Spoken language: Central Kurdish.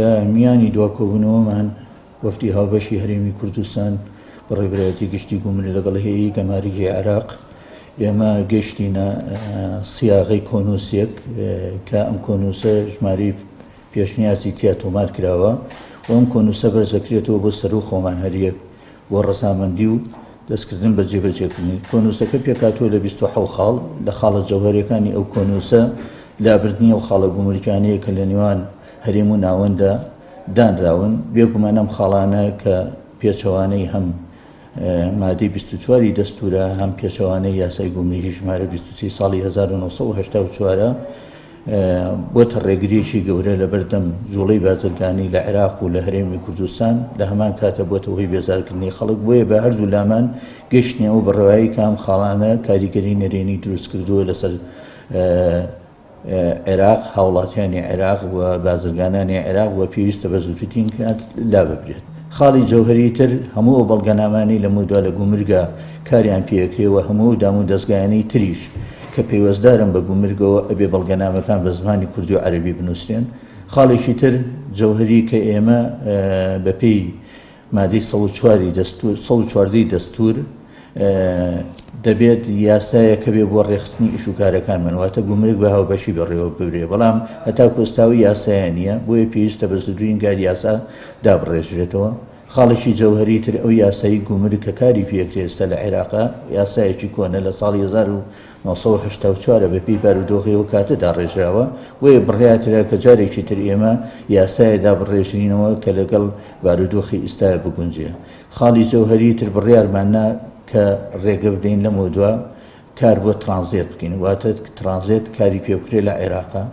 لە میانی دوا کۆبوونەوەمان وەفدی هاوبەشی هەرێمی کوردستان بە ڕێبەرایەتی گشتی گومرگ لەگەڵ هەیئەی گەمارگی عێراق ئێمە گەشتینە سیاغەی کۆنووسێک کە ئەم کۆنووسە ژمارەی پێشنیازی تیا تۆمار کراوە و ئەم کۆنووسە بەرزەکرێتەوە بۆ سەروو خۆمان هەریەک بۆ ڕەزامەندی و دەستکردن بە جێبەجێکردنی. کۆنووسەکە پێکهاتووە لە 27 خاڵ، لە خاڵە جەوهەریەکانی ئەو کۆنووسە لابردنی ئەو خاڵە گومرگیانەیە کە لە نێوان هەرێم و ناوەندە دانراون، بێگومان ئەم خاڵانە کە پێچەوانەی هەم مادەی 24 ی دەستوورە هەم پێچەوانەی یاسای گومرگی ژمارە 23 ساڵی 1984 ە بۆتە ڕێگریەکی گەورە لەبەردەم جوڵەی بازرگانی لە عێراق و لە هەرێمی کوردستان، لە هەمان کاتە بۆتە هۆی بێزارکردنی خەڵک، بۆیە بە هەردوو لامان گەشتینە ئەو بڕوایەی کە ئەم خاڵانە کاریگەری نەرێنی دروست کردووە لەسەر عێراق، هاوڵاتیانی عێراق و بازرگانانی عێراق و پێویستە بە زووترین کات لاببرێت. خاڵی جەوهەری تر، هەموو ئەو بەڵگەنامانەی لەمەودوا لە گومرگا کاریان پێ ئەکرێ و هەموو ئەو دام و دەزگایانەی تریش کە پەیوەستدارن بە گومرگەوە ئەبێ بەڵگەنامەکان بە زمانی کوردی و عەرەبی بنووسرێن. خاڵێکی تر جەوهەری کە ئێمە بە پێی مادەی 104 ی دەستوور، 114 ی دەستوور، دەبێت یاسایەک هەبێ بۆ ڕێکخستنی ئیش و کارەکانمان، واتە گومرگ بە هاوبەشی بەڕێوە ببرێ، بەڵام هەتاکو ئێستا ئەو یاسایە نییە، بۆیە پێویستە بە زووترین کات یاسا دابڕێژرێتەوە. خاڵێکی جەوهەری تر ئەو یاسای گومرگ کە کاری پێ ئەکرێ ئێستا لە عێراقا، یاسایەکی کۆنە لە ساڵی 1984 بە پێی بارودۆخی ئەو کاتە داڕێژراوە، بۆیە بڕیاردرا کە جارێکی تر ئێمە یاسایە دابڕێژرینەوە کە لەگەڵ بارودۆخی ئیستایا بگونجێ. خاڵی جەوهەری تر بڕیارمان نا کە ڕێگە بدەین لەمەودوا کار بۆ ترانزێت بکەین، واتە ترانزێت کاری پێ بکرێت لە عێراقا.